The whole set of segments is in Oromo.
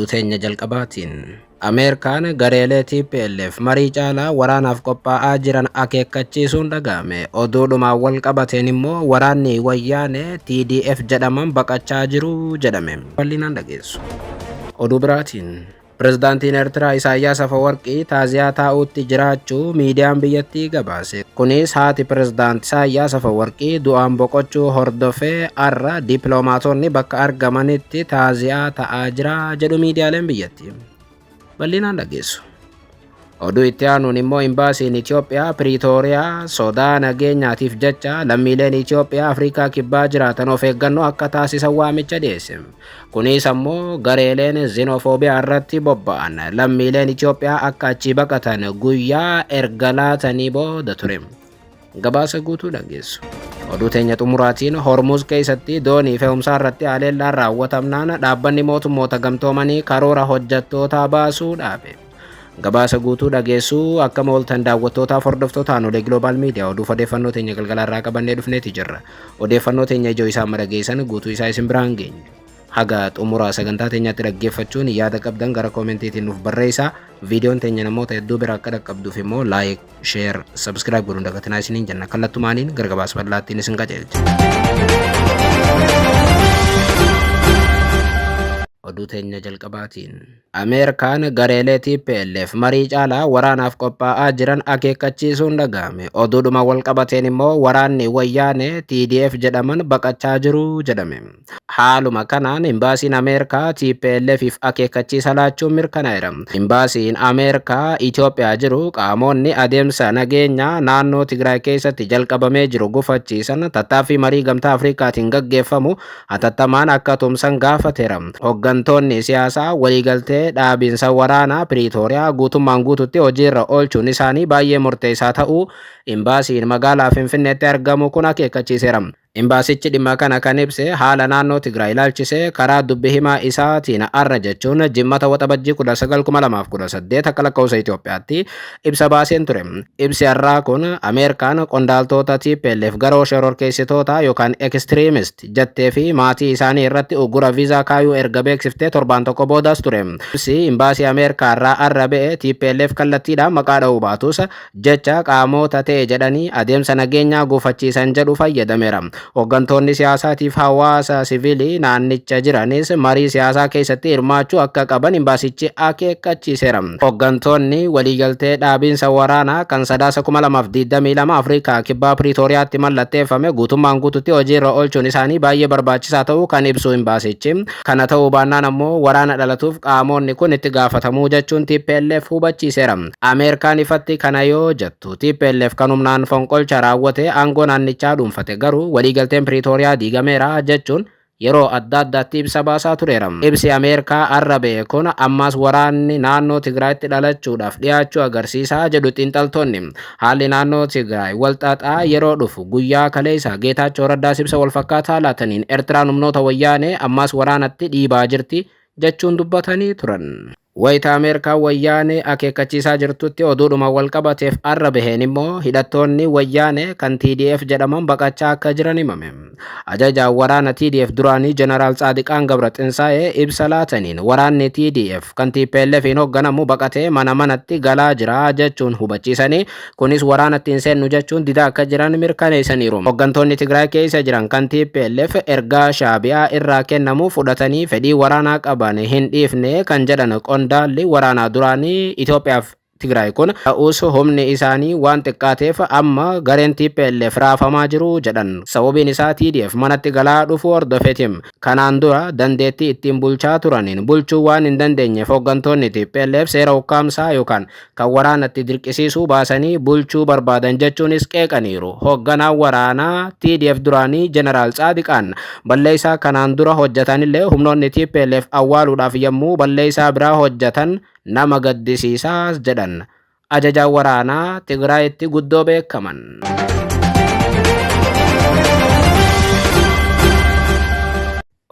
Oduu teenya jalqabaatiin. Ameerikaan gareelee TPLF marii caalaa waraanaaf qophaa'aa jiran akeekkachiisuun dhaga'ame. Oduudhumaan wal qabateen immoo waraanni wayyaanee TDF jedhaman baqachaa jiru jedhame. Bal'inaan dhageessu. Oduu biraatiin. Pirezidaantiin Eertiraa Isaayyaas Afawarqii taaziyaa taa'uutti jiraachuu miidiyaan biyyattii gabaase. Kunis haati pirezidaant Isaayyaas Afawarqii du'aan boqochuu hordofee har'a dippiloomaatonni bakka argamanitti taaziyaa ta'aa jira jedhu miidiyaaleen biyyattii. Bal'inaan dhageessu. Oduu itti aanuun immoo imbaasiin Itoophiyaa Piriitooriyaa sodaa nageenyaatiif jecha lammiileen Itoophiyaa Afrikaa kibbaa jiraatan of eeggannoo akka taasisan waamicha dhiyeesse. Kunis ammoo gareeleen zinofoobiyaa irratti bobba'an lammiileen Itoophiyaa akka achii baqatan guyyaa erga laatanii booda ture. Gabaasa guutuu dhageessu. Oduu teenya xumuraatiin Hormuz keessatti doonii fe'umsaa irratti haleellaan raawwatamnaan dhaabbanni mootummoota gamtoomanii karoora hojjettootaa baasuu dhaabe. Gabaasa guutuu dhageessuu akka mooltan daawwattootaaf hordoftoota Aanolee Global Media oduuf odeeffannoo teenya galgala irraa qabannee dhufneeti jirra. Odeeffannoo teenya ijoo isaa amma dhageessan guutuu isaa isin biraan geenya. Haga xumura sagantaa teenyaatti dhaggeeffachuun yaada qabdan gara koomentiitiin nuuf barreessaa. Viidiyoon teenya namoota hedduu bira akka dhaqqabduuf immoo like, share, subscribe godhuun dagatinaa isiniin jenna. Kallattumaaniin gara gabaasa bal'aattiin isin qajeelcha. Oduu teenya jalqabaatiin. Ameerikaan gareelee TPLF marii caalaa waraanaaf qophaa'aa jiran akeekkachiisuun dhaga'ame. Oduudhuma walqabateen immoo waraanni wayyaanee TDF jedhaman baqachaa jiru jedhame. Haaluma kanaan imbaasiin Ameerikaa TPLFif akeekkachiisa laachuun mirkanaa'eera. Imbaasiin Ameerikaa Itoophiyaa jiru qaamonni adeemsa nageenyaa naannoo Tigraay keessatti jalqabamee jiru gufachiisan tattaaffii marii gamtaa Afrikaatiin gaggeeffamu hatattamaan akka tumsan gaafateera. Hoggantoonni siyaasaa waliigaltee dhaabinsa waraanaa Piriitooriyaa guutummaan guututti hojiirra oolchuun isaanii baay'ee murteessaa ta'uu imbaasiin magaalaa Finfinneetti argamu kun akeekkachiiseera. Imbaasichi dhimma kana kan ibse haala naannoo Tigraay ilaalchisee karaa dubbi himaa isaatiin arra jechuun jimmata waxabajjii 19,2018 akka lakkoofsa Itoophiyaatti ibsa baaseen ture. Ibsi har'aa kun Ameerikaan qondaaltota TPLF garoo shororkeessitoota yookaan extremist jettee fi maatii isaanii irratti uggura viizaa kaayuu erga beeksiftee torbaan tokko boodas ture. Ibsi imbaasii Ameerikaa irraa arra ba'e TPLF kallattiidhaan maqaa dha'uu baatus jecha qaamota ta'e jedhanii adeemsa nageenyaa gufachiisan jedhu fayyadameera. Hooggantoonni siyaasaatiif hawaasa siviilii naannicha jiranis marii siyaasaa keessatti hirmaachuu akka qaban imbaasichi akeekkachiiseera. Hooggantoonni waliigaltee dhaabiinsa waraanaa kan sadaasa 2022 Afrikaa kibbaa Piriitooriyaatti mallatteeffame guutummaan guututti hojiirra oolchuun isaanii baay'ee barbaachisaa ta'uu kan ibsu imbaasichi. Kana ta'uu baannaan ammoo waraana dhalatuuf qaamonni kun itti gaafatamuu jechuun TPLF hubachiiseera. Ameerikaan ifatti kana yoo jettu TPLF kan humnaan fonqolcha raawwate aangoo naannichaa dhuunfate garuu waliigalteen Piriitooriyaa diigameera jechuun yeroo adda addaatti ibsa baasaa tureera. Ibsi Ameerikaa arra ba'e kun ammas waraanni naannoo Tigraayitti dhalachuudhaaf dhiyaachuu agarsiisaa jedhu xiinxaltoonni. Haalli naannoo Tigraay walxaxaa yeroo dhufu guyyaa kaleessa Geetaachoo Raddaas ibsa walfakkaataa laataniin Eertiraan humnoota wayyaanee ammas waraanatti dhiibaa jirti jechuun dubbatanii turan. Wayita Ameerikaan wayyaanee akeekkachiisaa jirtutti oduudhuma walqabateef arra baheen immoo hidhattoonni wayyaanee kan TDF jedhaman baqachaa akka jiran himame. Ajajaan waraana TDF duraanii Jeneraal Tsaadiqaan Gabra Xinsaa'ee ibsa laataniin waraanni TDF kan TPLF'n hoogganamu baqatee mana manatti galaa jira jechuun hubachiisanii kunis waraanatti hin seennu jechuun didaa akka jiran mirkaneessaniiru. Hooggantoonni Tigraay keessa jiran kan TPLF ergaa Shaabiyaa irraa kennamu fudhatanii fedhii waraanaa qaban hin dhiifne kan jedhan qondaalli waraanaa duraanii Itoophiyaaf Tigraay kun ta'us humni isaanii waan xiqqaateef amma gareen TPLF raafamaa jiru jedhan. Sababiin isaa TDF manatti galaa dhufuu hordofeetim. Kanaan dura dandeettii ittiin bulchaa turaniin bulchuu waan hin dandeenyeef hooggantoonni TPLF seera ukkaamsaa yookaan kan waraanatti dirqisiisuu baasanii bulchuu barbaadan jechuunis qeeqaniiru. Hoogganaan waraanaa TDF duraanii Jeneraal Tsaadiqaan balleessaa kanaan dura hojjetanillee humnoonni TPLF awwaaluudhaaf yommuu balleessaa biraa hojjetan nama gaddisiisaas jedhan. Ajajaan waraanaa Tigraayitti guddoo beekaman.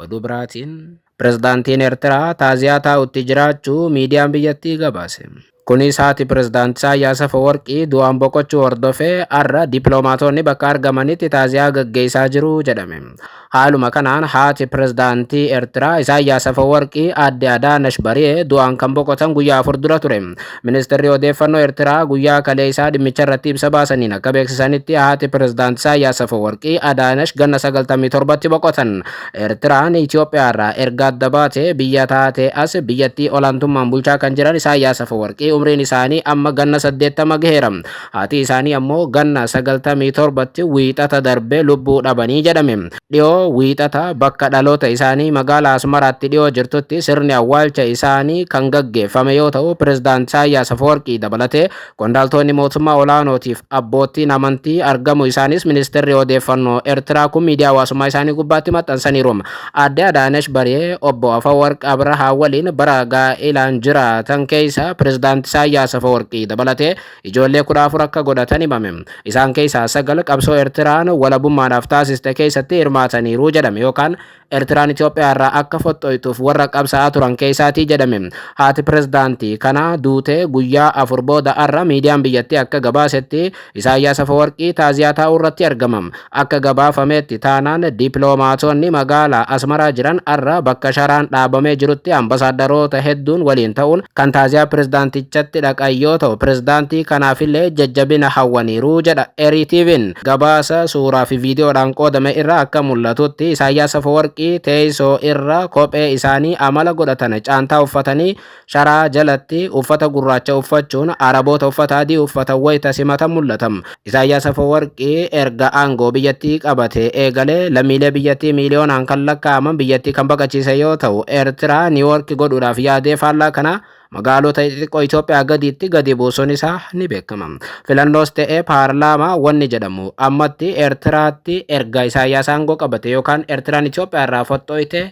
Oduu biraatiin pirezidaantiin Eertiraa taaziyaa taa'utti jiraachuu miidiyaan biyyattii gabaase. Kunis haati pirezidaant Isaayyaas Afawarqii du'aan boqochuu hordofee har'a dippiloomaatonni bakka argamanitti taaziyaa gaggeessaa jiru jedhame. Haaluma kanaan haati pirezidaantii Eertiraa Isaayyaas Afawarqii aadde Adaanash Bari'ee du'aan kan boqotan guyyaa 4 dura ture. Ministeerri odeeffannoo Eertiraa guyyaa kaleessaa dhimmicha irratti ibsa baasaniin akka beeksisanitti haati pirezidaantii Isaayyaas Afawarqii Adaanash ganna 97tti boqotan. Eertiraan Itoophiyaa irraa erga adda baatee biyya taate as biyyattii olaantummaan bulchaa kan jiran Isaayyaas Afawarqii umriin isaanii amma ganna 80 gaheera. Haati isaanii ammoo ganna 97tti wiixata darbee lubbuu dhabanii jedhame. Dhiyoo wiixata bakka dhaloota isaanii magaalaa Asmaraatti dhiyoo jirtutti sirni awwaalcha isaanii kan gaggeeffame yoo ta'u, pirezidaant Isaayyaas Afawarqii dabalatee qondaaltonni mootummaa olaanootiif abboottiin amantii argamu isaanis ministeerri odeeffannoo Eertiraa kun miidiyaa hawaasummaa isaanii gubbaatti maxxansaniiru. Aadde Adaanesh Bari'ee obbo Afawarq Abrahaa waliin bara gaa'ilaan jiraatan keessa pirezidaant Isaayyaas Afawarqii dabalatee ijoollee 14 akka godhatan himame. Isaan keessaa 9 qabsoo Eertiraan walabummaadhaaf taasiste keessatti hirmaataniiru jedhame yookaan Eertiraan Itoophiyaa irraa akka foxxoytuuf warra qabsaa'aa turan keessaatii jedhame. Haati pirezidaantii kanaa duutee guyyaa 4 booda arra miidiyaan biyyattii akka gabaasetti Isaayyaas Afawarqii taaziyaa taa'uu irratti argama. Akka gabaafametti taanaan dippiloomaatonni magaalaa Asmaraa jiran arra bakka sharaan dhaabamee jirutti ambasaaddaroota hedduun waliin ta'uun kan taaziyaa pirezidaantichatti dhaqan yoo ta'u, pirezidaantii kanaafillee jajjabina hawwaniiru jedha ERTV'n. Gabaasa suuraa fi viidiyoodhaan qoodame irraa akka mul'atutti Isaayyaas Afawarqii teessoo irra kophee isaanii amala godhatan caantaa uffatanii sharaa jalatti uffata gurraacha uffachuun Araboota uffata adii uffatan wayita simatan mul'ata. Isaayyaas Afawarqii erga aangoo biyyattii qabate eegalee lammiilee biyyattii miiliyoonaan kan lakkaa'aman biyyattii kan baqachiise yoo ta'u, Eertiraa Niiwoorki godhuudhaaf yaadee faallaa kana magaalota xixiqqoo Itoophiyaa gadiitti gadi buusuun isaa ni beekama. Filannoos ta'ee paarlaamaa wanni jedhamu ammatti Eertiraatti erga Isaayyaas aangoo qabate yookaan Eertiraan Itoophiyaa irraa foxxooyte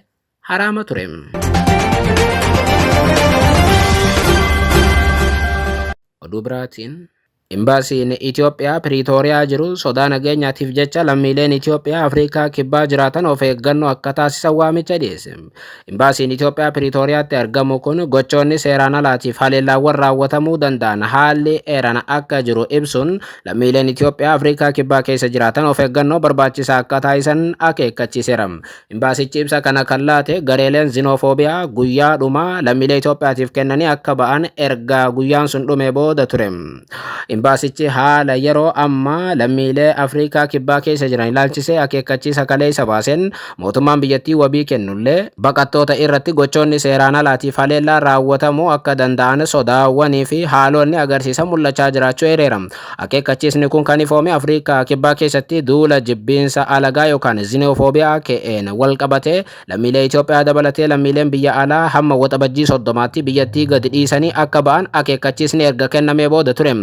haraama ture. Oduu biraatiin Imbaasiin Itoophiyaa Piriitooriyaa jiru sodaa nageenyaatiif jecha lammiileen Itoophiyaa Afrikaa Kibbaa jiraatan of eeggannoo akka taasisan waamicha dhiyeesse. Imbaasiin Itoophiyaa Piriitooriyaatti argamu kun gochoonni seeraan alaatiif haleellaawwan raawwatamuu danda'an haalli eeran akka jiru ibsuun lammiileen Itoophiyaa Afrikaa Kibbaa keessa jiraatan of eeggannoo barbaachisaa akka taasisan akeekkachiiseera. Imbaasichi ibsa kana kan laate gareeleen zinoofoobiyaa guyyaa dhumaa lammiilee Itoophiyaatiif kennanii akka ba'an erga guyyaan sun dhume booda ture. Imbaasichi haala yeroo ammaa lammiilee Afrikaa Kibbaa keessa jiran ilaalchisee akeekkachiisa kaleessa baaseen mootummaan biyyattii wabii kennullee baqattoota irratti gochoonni seeraan alaatiif haleellaa raawwatamuu akka danda'an sodaawwanii fi haalonni agarsiisan mul'achaa jiraachuu eereera. Akeekkachiisni kun kan ifoome Afrikaa Kibbaa keessatti duula jibbiinsa alagaa yookaan zinoofoobiyaa ka'een wal qabatee lammiilee Itoophiyaa dabalatee lammiileen biyya alaa hamma Waxabajjii 30tti biyyattii gadi dhiisanii akka ba'an akeekkachiisni erga kennamee booda ture.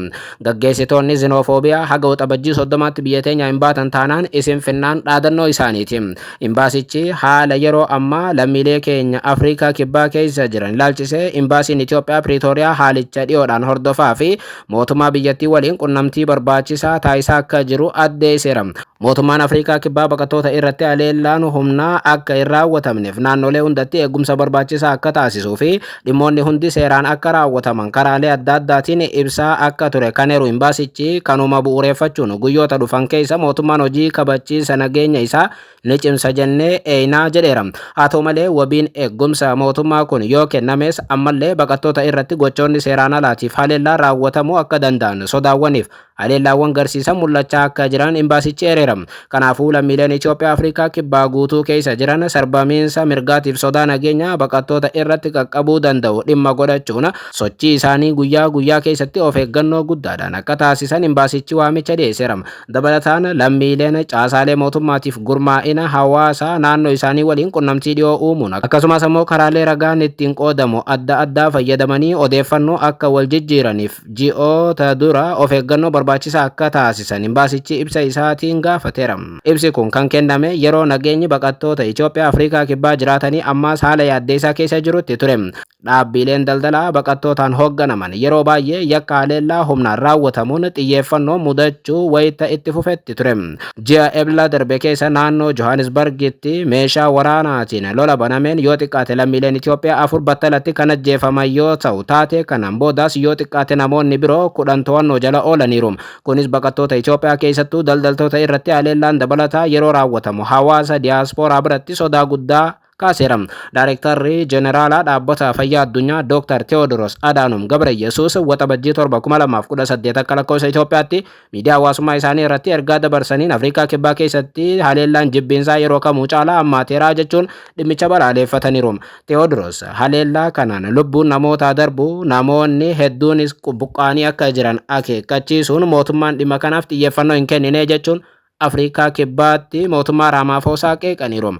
Gaggeessitoonni zinoofoobiyaa haga Waxabajjii 30tti biyya teenya hin baatan taanaan isin finnaan dhaadannoo isaaniiti. Imbaasichi haala yeroo ammaa lammiilee keenya Afrikaa Kibbaa keessa jiran ilaalchisee imbaasiin Itoophiyaa Piriitooriyaa haalicha dhiyoodhaan hordofaa fi mootummaa biyyattii waliin qunnamtii barbaachisaa taasisaa akka jiru addeesseera. Mootummaan Afrikaa Kibbaa baqattoota irratti haleellaan humnaa akka hin raawwatamneef naannolee hundatti eegumsa barbaachisaa akka taasisuu fi dhimmoonni hundi seeraan akka raawwataman karaalee adda addaatiin ibsaa akka ture kan eeru imbaasichi kanuma bu'uureeffachuun guyyoota dhufan keessa mootummaan hojii kabachiisa nageenya isaa ni cimsa jennee eeynaa jedheera. Haa ta'u malee wabiin eegumsa mootummaa kun yoo kennames ammallee baqattoota irratti gochoonni seeraan alaatiif haleellaa raawwatamuu akka danda'an sodaawwaniif haleellaawwan garsiisan mul'achaa akka jiran imbaasichi eereera. Kanaafuu lammiileen Itoophiyaa Afrikaa Kibbaa guutuu keessa jiran sarbamiinsa mirgaatiif sodaa nageenyaa baqattoota irratti qaqqabuu danda'u dhimma godhachuun sochii isaanii guyyaa guyyaa keessatti of eeggannoo guddaadhaan akka taasisan imbaasichi waamicha dhiyeesseera. Dabalataan lammiileen caasaalee mootummaatiif gurmaa'ina hawaasaa naannoo isaanii waliin qunnamtii dhiyoo uumuun akkasumas ammoo karaalee ragaan ittiin qoodamu adda addaa fayyadamanii odeeffannoo akka wal jijjiiraniif ji'oota dura of eeggannoo barbaachisaa akka taasisan imbaasichi ibsa isaatiin gaafateera. Ibsi kun kan kenname yeroo nageenyi baqattoota Itoophiyaa Afrikaa Kibbaa jiraatanii ammaas haala yaaddeessaa keessa jirutti ture. Dhaabbileen daldalaa baqattootaan hoogganaman yeroo baay'ee yakka haleellaa humnaan raawwatamu raawwatamuun xiyyeeffannoo mudachuu wayita itti fufetti ture. Ji'a Ebla darbe keessa naannoo Johannesburgitti meeshaa waraanaatiin lola banameen yoo xiqqaate lammiileen Itoophiyaa 4 battalatti kan ajjeefaman yoo ta'u, taatee kanaan boodaas yoo xiqqaate namoonni biroo 10 to'annoo jala oolaniiru. Kunis baqattoota Itoophiyaa keessattuu daldaltoota irratti haleellaan dabalataa yeroo raawwatamu hawaasa diyaaspooraa biratti sodaa guddaa kaaseera. Daarektarri Jeneraalaa Dhaabbata Fayyaa Addunyaa Dr. Tewoodiroos Adaanom Gabrayyesuus Waxabajjii 7, 2018 akka lakkoofsa Itoophiyaatti miidiyaa hawaasummaa isaanii irratti ergaa dabarsaniin Afrikaa Kibbaa keessatti haleellaan jibbiinsaa yeroo kamuu caalaa hammaateera jechuun dhimmicha balaaleeffataniiru. Tewoodiroos haleellaa kanaan lubbuun namootaa darbu namoonni hedduunis buqqaanii akka jiran akeekkachiisuun mootummaan dhimma kanaaf xiyyeeffannoo hin kennine jechuun Afrikaa Kibbaatti mootummaa Raamaafoosaa qeeqaniiru.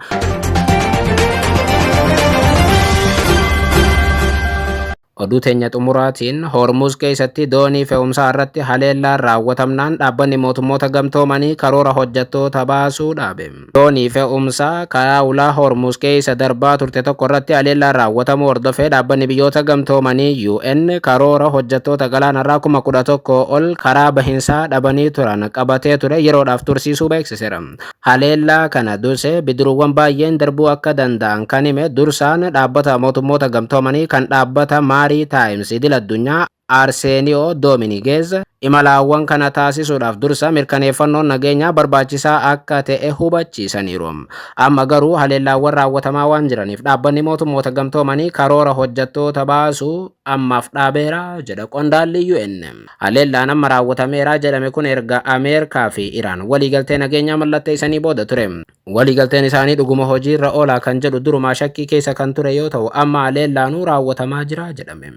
Oduu teenya xumuraatiin Hormuz keessatti doonii fe'umsaa irratti haleellaan raawwatamnaan dhaabbanni mootummoota gamtoomanii karoora hojjettoota baasuu dhaabe. Doonii fe'umsaa karaa ulaa Hormuz keessa darbaa turte tokko irratti haleellaan raawwatamuu hordofee dhaabbanni biyyoota gamtoomanii UN karoora hojjettoota galaanarraa 11,000 ol karaa bahinsaa dhabanii turan qabatee ture yeroodhaaf tursiisuu beeksiseera. Haleellaa kana dursee bidiruuwwan baay'een darbuu akka danda'an kan hime dursaan dhaabbata mootummoota gamtoomanii kan dhaabbata Maarii Taayims idil addunyaa Arseeniyoo Doominikeez imalaawwan kana taasisuudhaaf dursa mirkaneeffannoon nageenyaa barbaachisaa akka ta'e hubachiisaniiru. Amma garuu haleellaawwan raawwatamaa waan jiraniif dhaabbanni mootummoota gamtoomanii karoora hojjettoota baasuu ammaaf dhaabeera jedha qondaalli UN. Haleellaan amma raawwatameera jedhame kun erga Ameerikaa fi Iraan waliigaltee nageenyaa mallatteessanii booda ture. Waliigalteen isaanii dhuguma hojiirra oolaa kan jedhu durumaa shakkii keessa kan ture yoo ta'u amma haleellaanuu raawwatamaa jira jedhame.